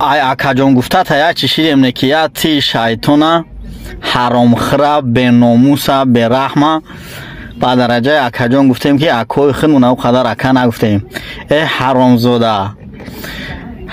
Ай акаҷон гуфта та як чи шидем не ки я ти шайтона ҳаромхӯра, беномуса, бераҳма. Ба дараҷаи акаҷон гуфтем ки акои худмон ав қадар ака нагуфтем. Э ҳаромзода,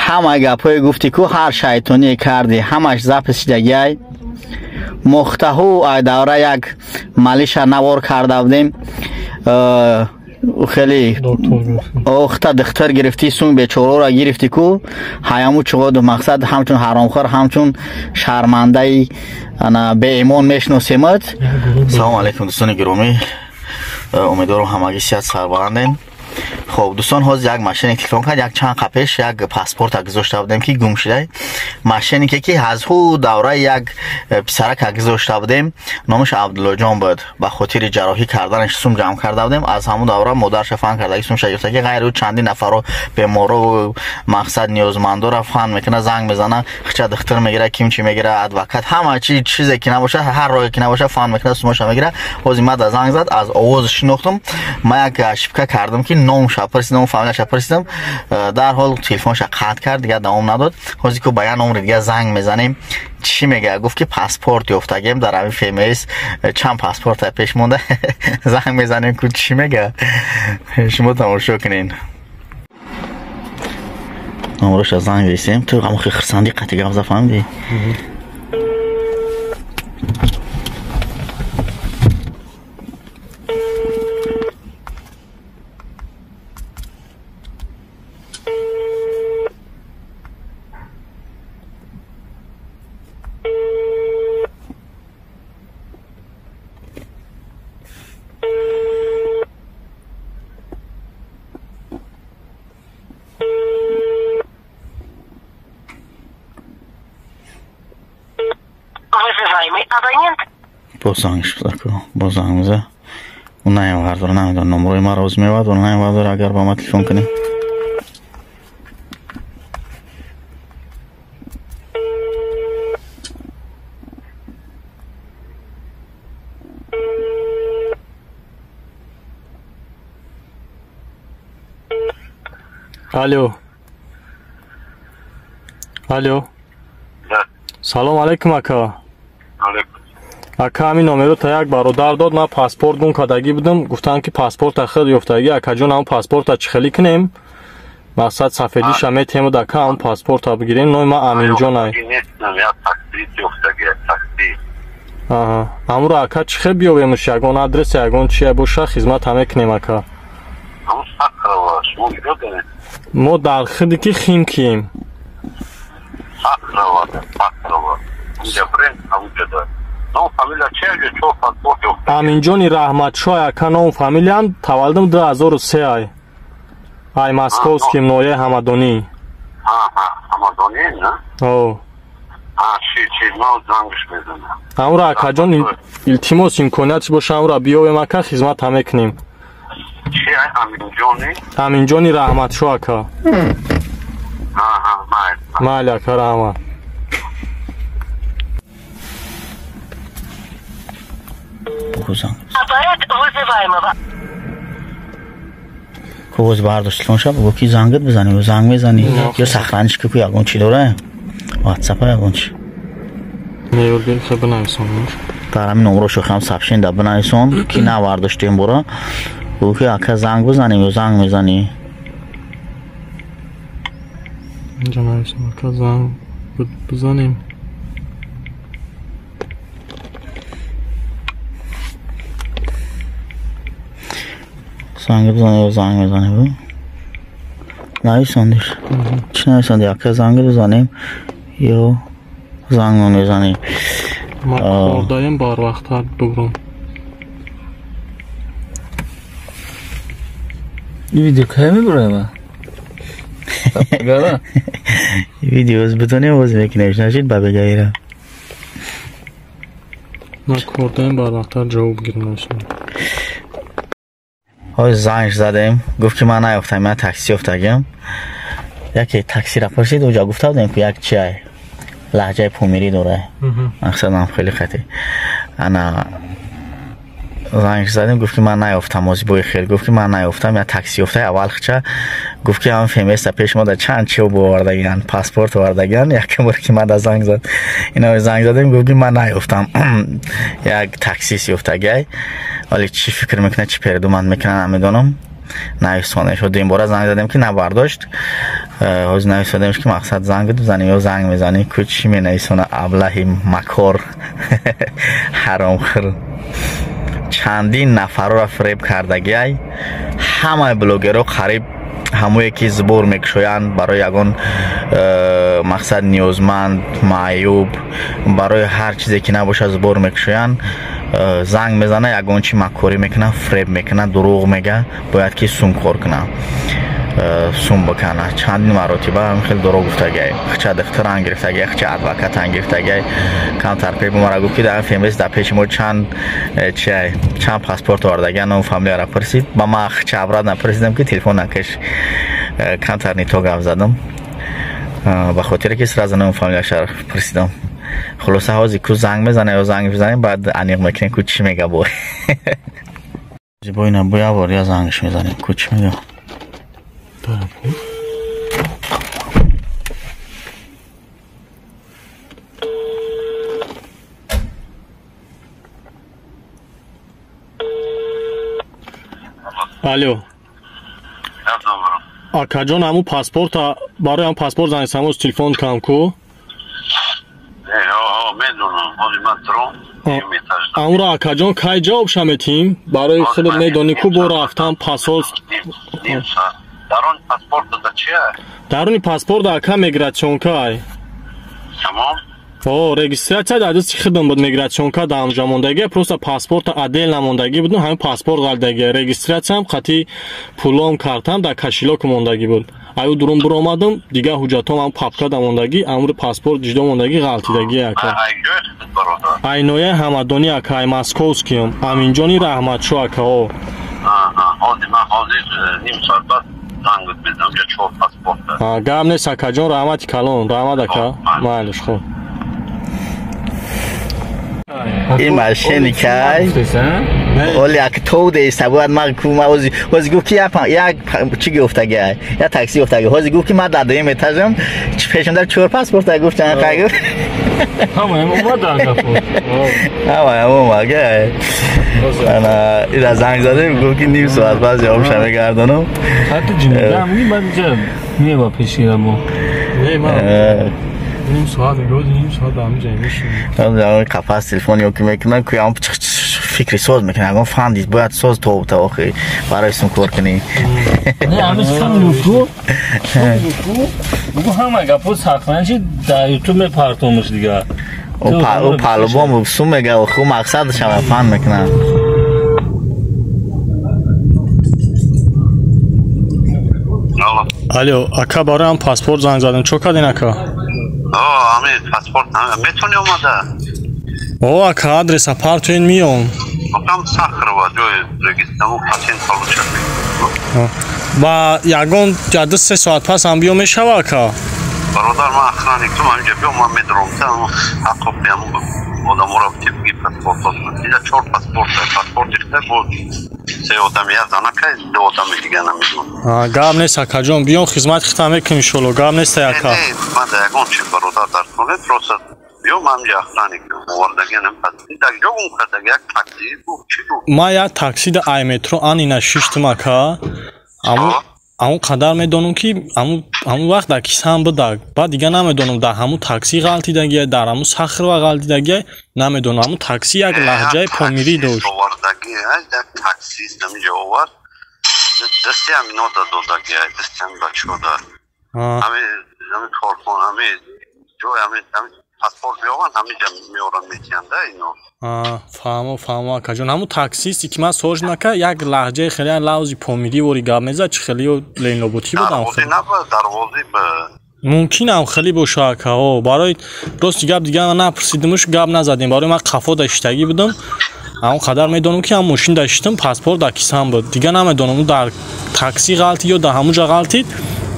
ҳама гапҳое гуфтӣ ку, ҳар шайтоние кардӣ, ҳамаш запис шидагиай. Мохтаҳу ай давра як малиша навор карда будем, хеле охта духтар гирифтӣ, сум бечораро гирифтӣ ку, ҳаяму чуғоду мақсад ҳамчун ҳаромхӯр, ҳамчун шармандаи ана беимон мешиносемад. Салому алайкум, дӯстони гиромӣ, умедворам ҳамагӣ сиҳат сарбаландем. Хоб дӯстон, ҳозир як машине телефон кард, як чанд қапеш як паспорта гузошта будем ки гум шуда. Машинике ки аз ҳу давраи як писарака гузошта будем, номаш Абдуллоҷон буд. Ба хотири ҷарроҳӣ карданаш сум ҷамъ карда будем. Аз ҳамун давра модарша фан кардаги сумша гирифта ки ғайри ӯ чандин нафарро беморо, мақсад ниёзмандора фан мекуна, занг мезана, хича духтур мегира, ким чи мегира, адвокат, ҳама чи чизе ки набоша, ҳар роҳе ки набоша фан мекуна, сумаша мегира. Ҳозир мада занг зад, аз овоз шинохтум. Ма як ошибка кардам ки номша пурсидам, фамилияша пурсидам, дарҳол телефонша қатъ кард, дигар давом надод. Ҳозир ку ба як номри дигар занг мезанем, чӣ мегӯяд? Гуфт ки паспорт ёфтагем дар ҳамин ФМС, чанд паспорта пеш монда. Занг мезанем ку чӣ мегӯяд, шумо тамошо кунед. Номроша занг зисем, ту ҳамон хирсандӣ қатъи гап зад, фаҳмидӣ? Боз занг шуд, боз занг меза. Ӯ наёвардора, намедонам номрои маро оз меовард, ӯ наёвардора, агар ба ма телефон кунем. Алло. Алло. Салом алейкум, ака. Ака, ҳамин номеро та як бародар дод, ман паспорт гум кардагӣ будам, гуфтанд ки паспорта худ ёфтагӣ. Акаҷон, ҳамн паспорта чӣ хелӣ кунем? Мақсад сафедиша метиҳем, ака, ҳамн паспорта бигирем. Номи ман Аминҷон ай. Ҳамуро ака чӣ хел биёбемш? Ягон адреси, ягон чие боша, хизмат ҳаме кунем, ака. Мо дар худи ки Химкием. Аминҷони Раҳматшоҳ, ака, ному фамилиям, таваллудам 2003 ай. Ай Московским, ноҳияи Ҳамадонӣ. Ҳамуро акаҷон, илтимос, имкониятш боша, ҳамуро биёбем, ака, хизмат ҳаме кунем. Аминҷони Раҳматшоҳ, ака. Майли, ака, раҳмат. Аппарат вызываемого. Коз бардошт телефонша, бугӯ ки зангат бизанӣ, ё занг мезанӣ, ё сохраниш ки ку ягон чи дора, ватсапа ягон чи. Меёргел бинависон. Дар ҳамин номрошо хам сообщение да бинависон ки навардоштем бора. Бугӯ ки ака занг бизанем ё занг мезанӣ. Инҷа нависон, ака занг бизанем. Занг бизанӣ ё занг мезанӣ, бу? Нависондиш. Чӣ нависонди? Ака занг бизанем ё занг мезанӣ? Ма кордаем, барвақттар буграм. Ин видео кай мебураем? Гара? Видеоз битонем боз мекунем, нашид ба бегаира. Ма кордаем, барвақттар ҷавоб гирам, нависонам. Ҳоз занг задем, гуфт ки ман наёфтам, ман такси ёфтагиам. Яке таксиро пурсид, уҷа гуфта будем ки як чи ай лаҳҷаи помирӣ дора. Мақсадам хеле хати. Ана Занг задем, гуфт ки ман наёфтам, ози бои хел гуфт ки ман наёфтам, я такси ёфта аввал хча гуфт ки ҳам ФМС пеш мо да чанд чи овардагиан, паспорт овардагиан. Якум бор ки ман да занг зад, ино занг задем, гуфт ки ман наёфтам, як таксист ёфтагиай. Вале чӣ фикр мекунад, чӣ передумат мекунад, намедонам. Нависонем шуд, дуюм бора занг задем ки набардошт. Ҳозир нависонем ки мақсад занг бизанем ё занг мезанем, ку чӣ менависона аблаҳи макор ҳаромхӯр. Чандин нафарро фиреб кардагиай. Ҳамаи блогерро қариб ҳамое ки сбор мекушоянд барои ягон мақсад ниёзманд, маъюб, барои ҳар чизе ки набошад сбор мекушоянд. Занг мезана, ягон чи маккорӣ мекунад, фиреб мекунад, дурӯғ мега, бояд ки сум кор кунад, сум бикана. Чандин маротиба хеле дурӯғ гуфтагиай. Хча духтаран гирифтагиай, хча адвокатан гирифтагиай. Камтар пеш мара гуфт ки дар ФМС дар пеши мо чанд чиай, чанд паспорт овардагиан, ном фамилияро пурсид. Ба ман хча обратно пурсидам ки телефон накаш. Камтар не то гап задам, ба хотире ки сразу ном фамилияшро пурсидам. Хулоса ҳозир ку занг мезана ё занг мезанем, баъд аниқ мекунем ку чӣ мега бой. Бой на бой авор я зангш мезанем, ку чӣ мега. Алло. Акаҷон, ҳамун паспорта барои ҳам паспорт занг самоз телефон кам ку? Амра акаҷон, кай ҷавоб шаметим? Барои худат медонӣ ку бо рафтан пасоз. Даруни паспорт да чия? Даруни паспорт ака миграционка ай. Тамом? О, регистрация дар дасти худам буд, миграционка дар ҳамҷа мондагӣ, просто паспорта отдел намондагӣ буд, ҳамин паспорт ғалдагӣ. Регистрациям қати пулом картам дар кошелёк мондагӣ буд. Аю дурун биромадам, дигар ҳуҷҷатом ҳам папка да мондагӣ, амри паспорт ҷидо мондагӣ ғалтидагӣ ака. Айноя Ҳамадонӣ ака, ай Московскиям, Аминҷони Раҳматшо ака. О. Ҳозир ман ҳозир ним соат баъд занг мезанам, ҷа чор паспорт. Гап нест акаҷон, раҳмати калон, раҳмат ака. Майлиш, хуб. Ин мошенникай. Оли як то деста бояд ман ку ма ҳозир гуфт ки як чӣ гуфтагиай, як такси гуфтаги. Ҳозир гуфт ки ман дар дуюм этажам, пешам дар чор паспорт гуфт, чанд қай гуфт. Ҳамаям омад дар гапо. Ҳамаям омад, гай. Ана ира занг задем, гуфт ки ним соат баъд ҷавобша мегардонам. Ҳатто ҷинида ҳамин баъд инҷа мева пеширамо. Не, ман ним соат мегӯяд, ним соат дар ҳамин ҷай мешинем. Қафас телефон ё ки мекунад, ку ям фикри соз мекунад, ягон фандис бояд соз то та охи барои сум кор кунӣ. Не, ҳамин сум ютуб, бугу ҳама гапо сахнан чи дар ютуб мепартомуш дигар. Ӯ палубом сум мега, охи ӯ мақсадашам фан мекунад. Алло, ака, барои ҳам паспорт занг задем. Чо кардин ака? Ҳамин паспорт метавонӣ омада? О, ака, адреса партоен миём. Там Сахарова, ҷои регистраму патент получать. Ба ягон 2-3 соат пас ҳам биё мешава ака? Бародар, ман охранникам, ҳаминҷа биё, ман медурам. Ҳаққо биям одаморо тибги паспортот. Ида чор паспорт, паспорти хита бо се одам, як занака, ду одами дига намедонам. Гап нест акаҷон, биём хизмати хита мекунем иншоалло, гап нест ака. Не, ман да ягон чи бародар дар кор нест, просто биё ман ҳаминҷа охранник овардагианам. Дар ҷо гум кардаги як такси гуфт, чӣ гуфт? Ман як такси да ай метро анина шиштам ака. Амун қадар медонам ки ҳамун вақт дар кисаам будак. Баъд дига намедонам дар ҳамун такси ғалтидагия, дар ҳамун Сахарова ғалтидагия, намедонам. Ҳамун такси як лаҳҷаи помирӣ дошт. Як таксист ҳаминҷа овард, дасти ҳамино да додагия, дасти ҳамин бачаҳо да. Ҳамин корхона, ҳамин ҷой, ҳамин паспорт меоваранд, ҳаминҷа меоранд, метиҳанд да ино. Фаҳмо, фаҳмо акаҷон. Ҳамун таксисте ки ман суол шудам ака, як лаҳҷаи хеле лавзи помирӣ вори гап мезад, чи хеле ё ленлоботӣ буд ам хеле. Дарвозӣ мумкин ам хеле боша ака. О, барои рости гап дига ман напурсидимуш, гап назадем. Барои ман қафо да шиштагӣ будам. Ҳамон қадар медонам ки ҳам мошин да шиштам, паспорт дар кисаам буд. Дига намедонам ӯ дар такси ғалтид ё дар ҳамун ҷа ғалтид.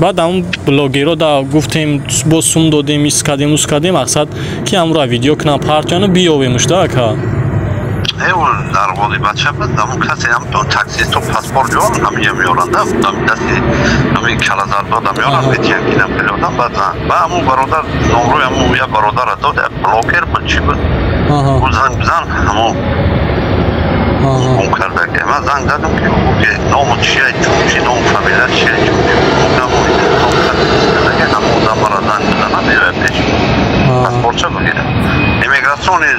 Баъд ҳамун блогеро да гуфтем, бо сум додем, ис кардем, ус кардем, мақсад ки ҳамонро видео кунам, партияну биёвемуш да ака. дарвози бача буд, ҳамун касе ҳам то таксисто паспорт ҷон ҳаминҷа меоранд, дасти ҳамин калазардода меоранд, метиҳанд ки инам хеле одам баъд зан. Ба ҳамун бародар номрои ҳамун як бародара дод, як блокер буд, чӣ буд. Ӯ занг бизан, ҳамун гум кардаги. Ман занг задам ки ки ному чия, чунчи, ном фамилия чия, чунчи. Ҳамун одам мара занг бизанад, меояд пеш. Паспортча бигирад. Иммиграциони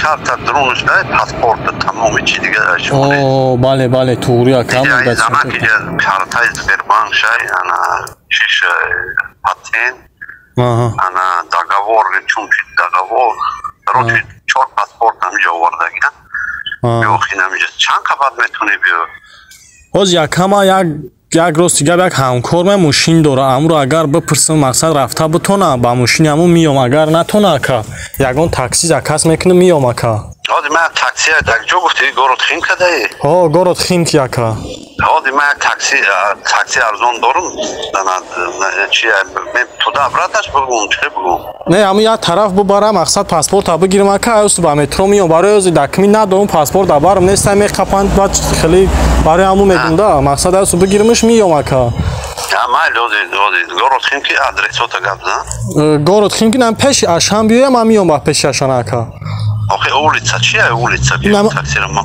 карта дурунаш дай паспорт тамоми чи дига шумо. О, бале, бале, туғри ака. Занаки картаи Сбербанк шай, ана чиш патент, ана договор, чунчи договор, короче, чор паспорт ҳаминҷа овардаги. Биё ҳаминҷа чанд қабат метавонӣ биё? Ҳоз якама як рости гап як ҳамкор ма мошин дора, амро агар бипурсам мақсад рафта битона, ба мошини ҳамун миём, агар натона ака, ягон такси заказ мекунам миём ака. Ҳози ман такси дар ҷо гуфтӣ город Химка даи? Ҳо, город Химки ака. Ҳози ман такси арзон дорум, чи туда обраташ бугум, чӣ бугум? Не, ҳамун як тараф бубара, мақсад паспорта бигирам ака, аюсту ба метро миём, барои ҳози дакми надорум, паспорт барам нест, меқапанд, баъд хеле барои ҳамун мегум да, мақсад аюсту бигирамш миём ака. Майли, ҳози город Химки адресота гап зан. Город Химки нам пеши Ашан биёям, ман миём ба пеши Ашан ака. Охи улица чия, улица таксира мо?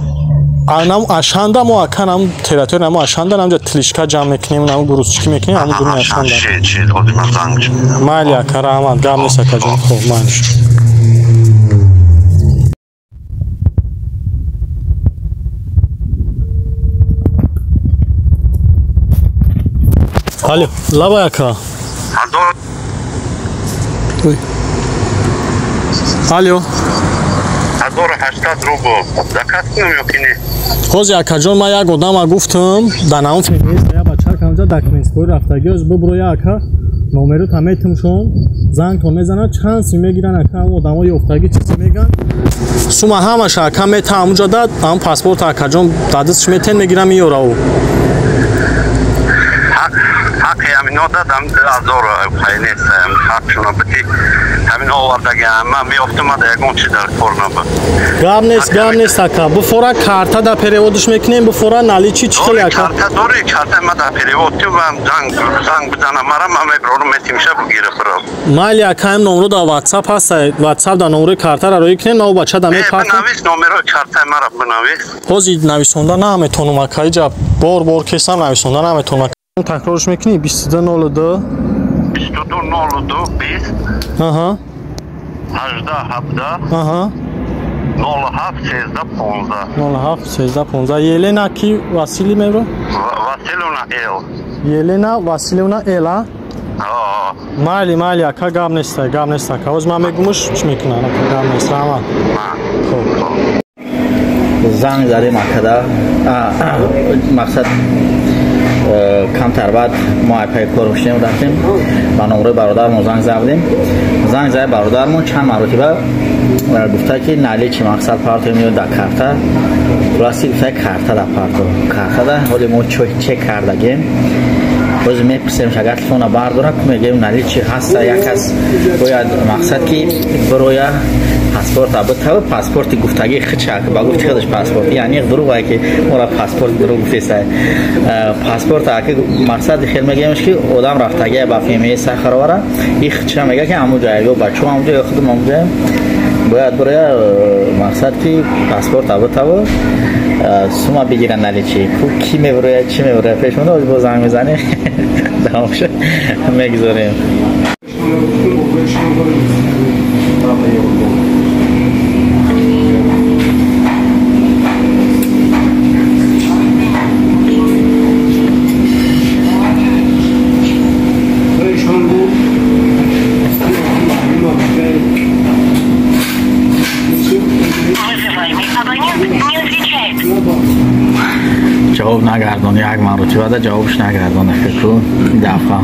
Нам Ашанда мо ака, нам территория намо Ашанда, намҷа тилишка ҷамъ мекунем, нам грузчики мекунем, ҳамун дуруни Ашанда. Чи, ҳози ман занг мезанам. Майли ака, раҳмат, гап нест акаҷон, хуб, майли. Алло, лабай ака. Алло. 1080 рубл. Заказ кунам ё ки не? Ҳози акаҷон, ман як одама гуфтам, дар наон феминист я бача камҷа документспори рафтагӣ, ҳози бубро ака, номерота метимшон, зангтон мезанад, чанд сум мегиранд ака, ҳамон одамо ёфтагӣ чизе меган. Сума ҳамаша ака мета ҳамунҷа дад, ҳамон паспорт акаҷон дадистш метен мегирам меёра ӯ. Ҳаққи ҳамино дадам 1000 пайнест, ҳақшуна бити ҳамин овардаги ман меёфтам, ман ягон чи дар кор набуд. Гап нест, гап нест ака. Буфора карта да переводш мекунем, буфора наличи чӣ хеле ака? Карта дори, карта ман да перевод кунам, ман занг бизанам, мара ман мебарам метимша бигира бирам. Майли ака, ҳам номро да WhatsApp ҳаст, WhatsApp да номрои картара роӣ кунем, на бача да мепартам. Бинавис номерои карта мара бинавис. Ҳози нависонда наметонам ака, иҷа бор кесам нависонда наметонам. Такрорш мекунӣ 2202 2202 20 аҳа 18 17 аҳа 07 13 15 07 13 15. Елена ки Василий мебро? Василевна Эл. Елена Василевна Эл, а? Майли, майли ака, гап нест, гап нест ака. Ҳоз ман мегумуш чӣ мекунам ака, гап нест, раҳмат. Хуб. Занг задем акада, мақсад камтар баъд мо айпай кор шудем, рафтем ба номрои бародармон занг задем. Занг зад бародармон чанд маротиба гуфта ки наличи мақсад партоем ё да карта. Хулоси гуфта карта да парто. Карта да ҳоли мо чек кардагем. Боз мепурсем агар телефона бардора, ку мегӯем наличи ҳаста, як кас бояд мақсад ки бироя паспорт битава, паспорти гуфтагӣ хичак ба гуфти худаш паспорт, яъне дурӯғ ки мора паспорт дурӯғ гуфтеса. Паспорт аки мақсад хел мегӯемш ки одам рафтагия ба фемии Сахаровара, и хича мега ки ҳамун ҷая ё бачо ҳамун ҷо ё худам ҳамун ҷая бояд бироя мақсад ки паспорт битава, сума бигиран наличи. Ку ки мебироя, чӣ мебироя пеш монда, боз занг мезанем, давомша мегузорем. Ҷавоб нагардон, як маротиба да ҷавобш нагардон ку дафъа.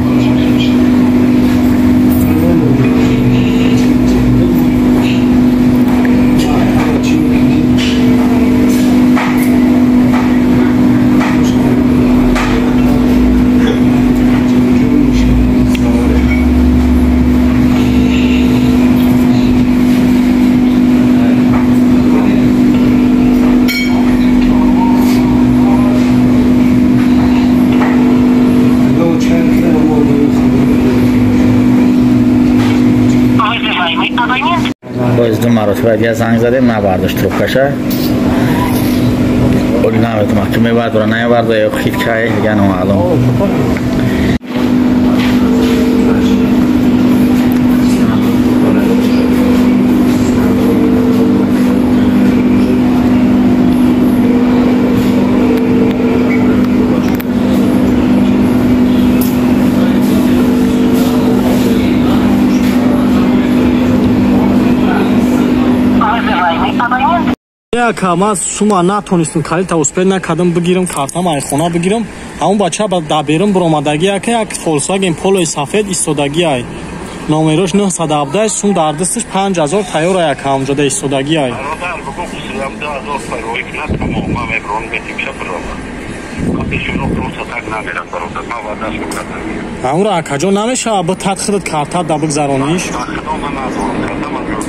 Боз ду маротиба дига занг задем, набардошт трубкаша. Оли наметонам ки мебардора, намебардора ё хит кай, дига номаълум. Ака, ман сума натонистам, калита успед накардам бигирам, картам айхона бигирам. Ҳамон бача ба берун биромадагӣ, ака, як Volkswagen Polo сафед истодагӣ ай. Номерош 917, сум дар дасташ 5000 тайёр ай, ака, ҳамҷода истодагӣ ай. Бародар, бугу кусиям 2000 фарои кунад, тамом, ман меброн метимша бирова. Ман пешуно просто так намерам, бародар, ман ваъдаш мекардам. Ҳамуро акаҷон намешавад, битад худат картат да бигзарониш? Худо ман надорам, картам аз ҷоз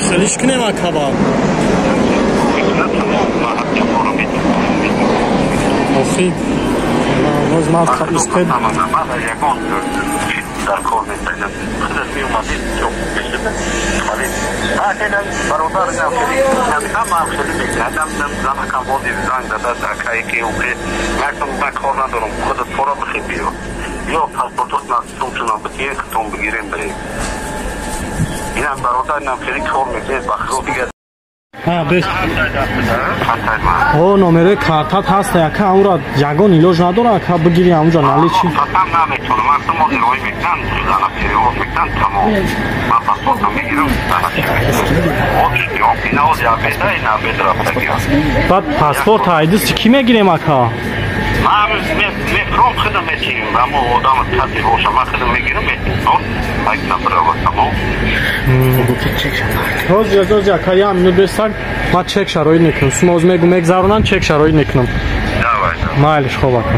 Хелиш кунем, акаба. Охи, боз ман успед Инам бародар, инам хеле кор мекунед, ба худо дигар. Ҳа, бес. О, номерои картат ҳаст, ака, ҳамура ягон илоҷ надора, ака, бигири ҳамуҷа наличи. Пасам наметонам, ман сумо ироӣ мекунам, зана перевод мекунам, тамом. Ман паспортам мегирам, зана ина ози абеда, ина абед рафтагиам. Баъд паспорт айдисти кӣ мегирем, ака? Ман мефром худам метиҳем, амо одам касе боша, ман худам мегирам, метиҳам. Ҳозир, ҳозир, ака, як минут бестак, ман чек шароит мекунам. Сума оз мегум, мегзаронам, чек шароит мекунам. Майлиш, хоб, ака.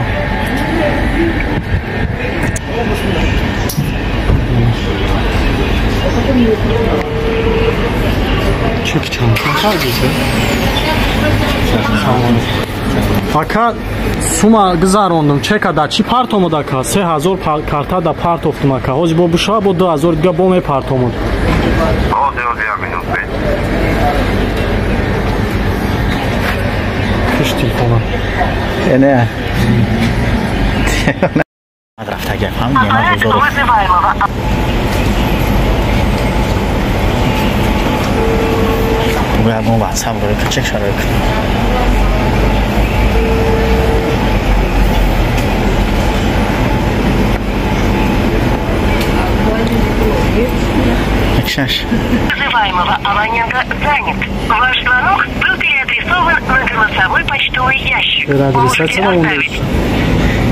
Чеки чанд ака, сума гузарондум, чека да чӣ партомуд, ака? 3000 карта да партофтум, ака. Ҳозир бо бушава, бо 2000 дига бо мепартомуд. Киш телефона. Не. Рафтага фаҳм, Неъмат Бозоров. Бугӯ WhatsApp рӯй кун, чек шароит кун. Шаш. Вызываемого абонента занят. Ваш звонок был переадресован на голосовой почтовый ящик. Можете оставить.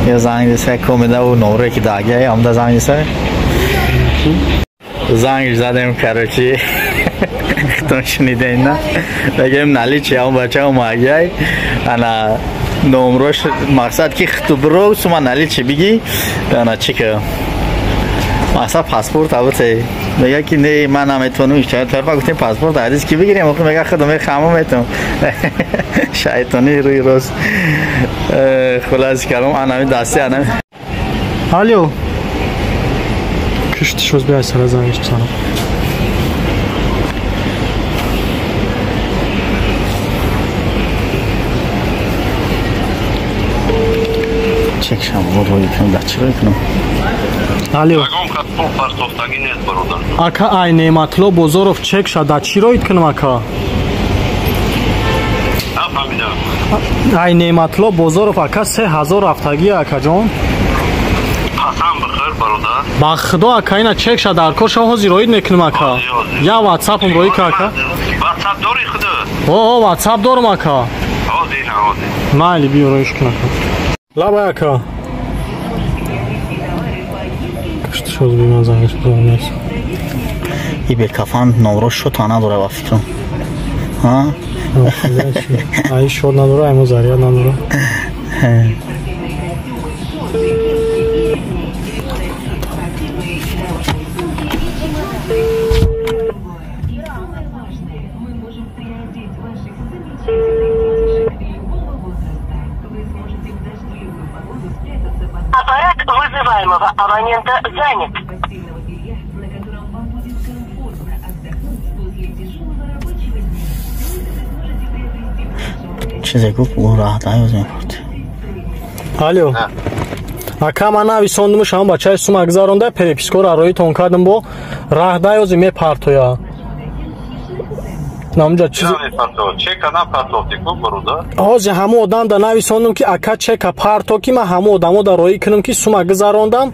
Я занг деса комеда у номере ки дагия, амда занг деса. Занг задем, короче. Хто шунидем, на? Мегем наличи, ам бача омагиай. Ана номрош мақсад ки хтубро сума наличи биги. Ана чика. Мақсад паспорт абте. Мега ки не, ман наметавонам, чанд тарафа гуфтем паспорт ҳадис ки бигирем, охир мега худам мехамам метам. Шайтони рӯи рост. Хулас калом анами дасти анами. Алло. Кишти шоз биай сара зангиш бизанам. Чек шам рӯи кунам, да чӣ рӯи кунам? Алло. Ака, ай Неъматло Бозоров чек ша да чӣ роид кунам, ака? Ай Неъматло Бозоров, ака, 3000 рафтагӣ, акаҷон. Қасам бихӯр, бародар. Ба худо, ака, ина чек ша дар кор ша ҳозир роид мекунам, ака. Я WhatsApp-ам роид ка, ака. WhatsApp дорӣ худат? О, WhatsApp дорам, ака. Ҳозир, ҳозир. Майли, биё роиш кун, ака. Лабай, ака. Шоз биман зангиш бизанам. И бекафан номрош шо та надора ба фикрам. Ҳа? Ай шод надора, ай мо заряд надора. Вызываемого абонента занят. Чизе гуфт, ӯ раҳдаёз мепурд. Алло. Ака, ман нависондумуш, ҳамон бачаи сума гузаронда, перепискора роитон кардам, бо раҳдаёзи мепартоя. Намҷа чиз ҳозир ҳамон одам да нависондум, ки ака, чека парто, ки ман ҳамон одамо да роӣ кунам, ки сума гузарондам.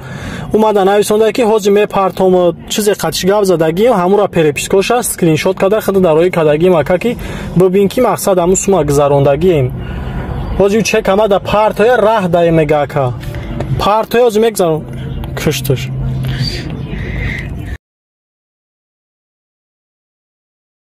Ӯмада нависонда, ки ҳозир мепартом. Чизе қатиш гап задагием, ҳамура перепискоша скриншот карда, худа да роӣ кардагием, ака, ки бибин, ки мақсад ҳамун сума гузарондагием. Ҳозир чека ма да партоя, раҳ дае мега, ака, партоя, ҳозир мегузарон. Кушташ.